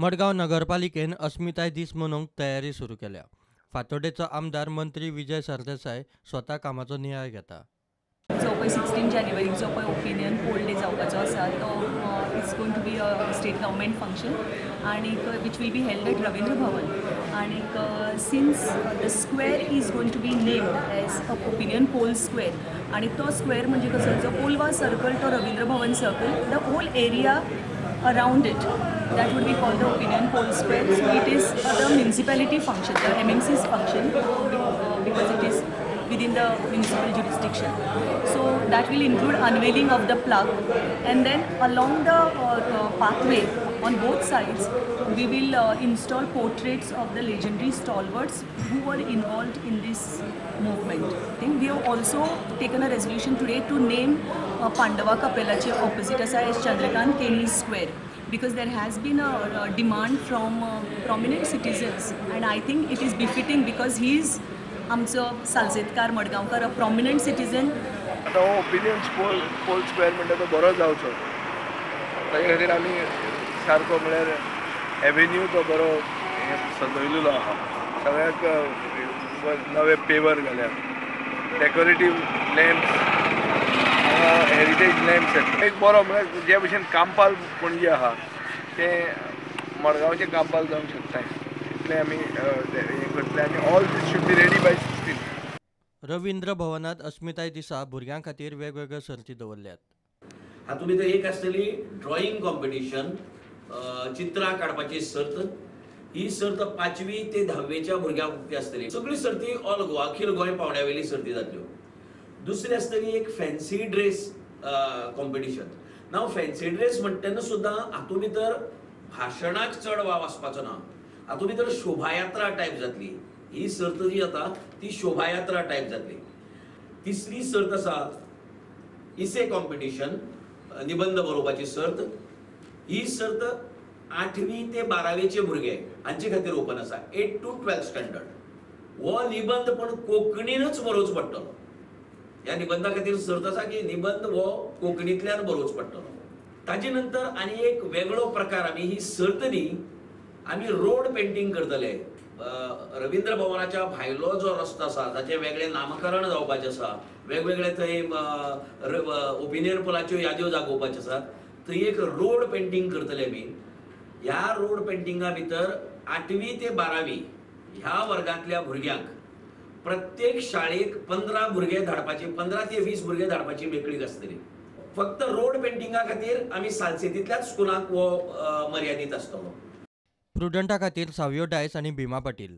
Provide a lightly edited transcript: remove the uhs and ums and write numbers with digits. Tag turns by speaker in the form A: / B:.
A: मडगांव नगरपालिकेन अस्मिताय दीस मनोवंक तयारी सुरू केल्या. फातोड्डेचो आमदार मंत्री विजय सरदेसाय स्वता कामाचो नियाळ घेता.
B: जो पळय 16 जानेवारीक जो पळय ओपिनियन पोल डे जावपाचो आसा तो it's going to be a state government function आनीक which will be held at Ravindra Bhavan. आनीक since the square is going to be named as a opinion poll square आनी तो square म्हणजे कसो जो कोलवा सर्कल तो Ravindra Bhavan circle, the whole area around it, that would be called the opinion poll square. So it is the municipality function, the MMC's function, because it is within the municipal jurisdiction. So that will include unveiling of the plaque, and then along the pathway on both sides we will install portraits of the legendary stalwarts who were involved in this movement. I think we have also taken a resolution today to name Pandava Kapelache opposite asa as Chandrakant Keni Square, because there has been a demand from prominent citizens, and I think it is befitting because he is आमचो सालसेतकार मडगांवकार, a prominent citizen.
C: आतां हो opinion poll square म्हणटा तो बरो जावचो, ताजे खातीर आमी सारको म्हळ्यार एवेन्यू तो बरो हें सजयलेलो आहा, सगळ्याक नवे पेवर घाल्या, डेकोरेटीव लॅम्प्स, हेरिटेज लॅम्प्स. एक बरो म्हळ्यार जे भशेन कांपाल पणजे आहा तें मडगांवचें कांपाल जावंक शकता, इतलें आमी हें करतले आनी all this should be ready by 16.
A: Ravindra भवनांत अस्मिताय दिसा भुरग्यां खातीर वेगवेगळ्यो सर्ती दवरल्यात.
D: हातूंत भितर एक आसतली ड्रॉइंग कॉम्पिटिशन, चित्रां काडपाची सर्त. ही सर्त 5वी ते 10वेच्या भुरग्यांक उक्ती आसतली. सगळी सर्ती ऑल गोवा, अखिल गोंय पावंड्या वयली सर्ती जातल्यो. दुसरी आसतली एक fancy dress competition. Now fancy dress म्हणटा तेन्ना सुद्दां हातूंत भितर भाशणाक चड वाव आसपाचो ना, हातूंत भितर शोभायात्रा टायप जातली. ही सर्त जी जाता ती शोभायात्रा टायप जातली. तिसरी सर्त आसा इसे कॉम्पिटिशन, निबंद बरोवपाची सर्त. ही सर्त 8वी ते 12वेचे भुरगे हांचे खातीर ओपन आसा, 8 to 12 standard. हो निबंद पण कोंकणीनच बरोवचो पडटलो. ह्या निबंदा खातीर सर्त आसा की निबंद हो कोंकणींतल्यान बरोवचो पडटलो. ताजे नंतर आनी एक वेगळो प्रकार, आमी ही सर्त न्ही, आमी रोड पेंटींग करतले. रवींद्र भवनाच्या भायलो जो रस्तो आसा ताचें वेगळें नामकरण जावपाचें आसा, वेगवेगळे थंय ओपिनियन पोलाच्यो याद्यो जागोवपाच्यो आसात, थंय एक रोड पेंटींग करतले आमी. ह्या रोड पेंटिंगा भितर 8वी ते 12वी ह्या वर्गांतल्या भुरग्यांक प्रत्येक शाळेक 15 भुरगे धाडपाची, 15 ते 20 भुरगे धाडपाची मेकळीक आसतली. फक्त रोड पेंटिंगा खातीर आमी सालसेतींतल्याच स्कुलांक हो मर्यादीत आसतलो.
A: प्रुडंटा खातीर सावियो डायस आनी भीमा पाटील.